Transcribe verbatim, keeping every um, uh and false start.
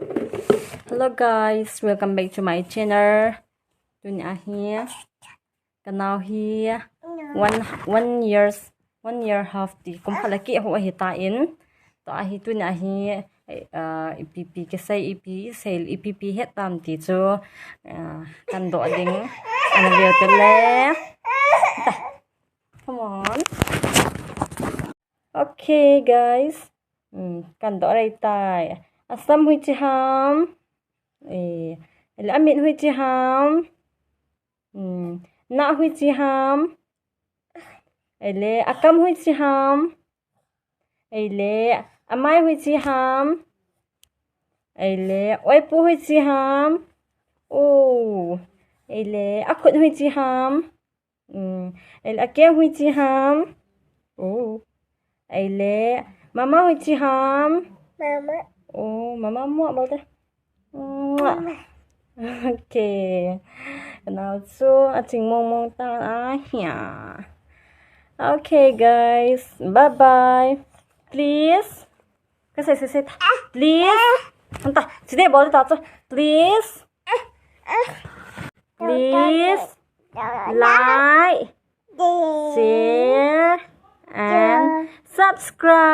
Hello guys, welcome back to my channel. Tuni ahi, kanao hi one, one years, one year half ti kum khat le keh ho ahi tan. Tua hi tuni ahi, eh, ah, ipi pi kisei, ipi sei, ipi pi het tam ti chu, ah, kan doh ding ana veu te le. Come on. Okay, guys. Hmm, kan doh rei tai. Asam hui chi ham. Eh, ele amit hui chi ham. Hmm, na hui chi ham. Ele akam hui chi ham. Ele amai hui chi ham. Ele oipu hui chi ham. Oh. Ele akhut hui chi ham. Hmm. Ele akeng hui chi ham. Oh. Ele mama hui chi ham. Mama. Oh, mama muah bol te. Mwah. Okay. Now chu aching mong mong tan ahia. Okay, guys. Bye bye. Please. Kasei, sei, sei. Please. Anta, sine bol ta chu. Please. Please. Like, share, and subscribe.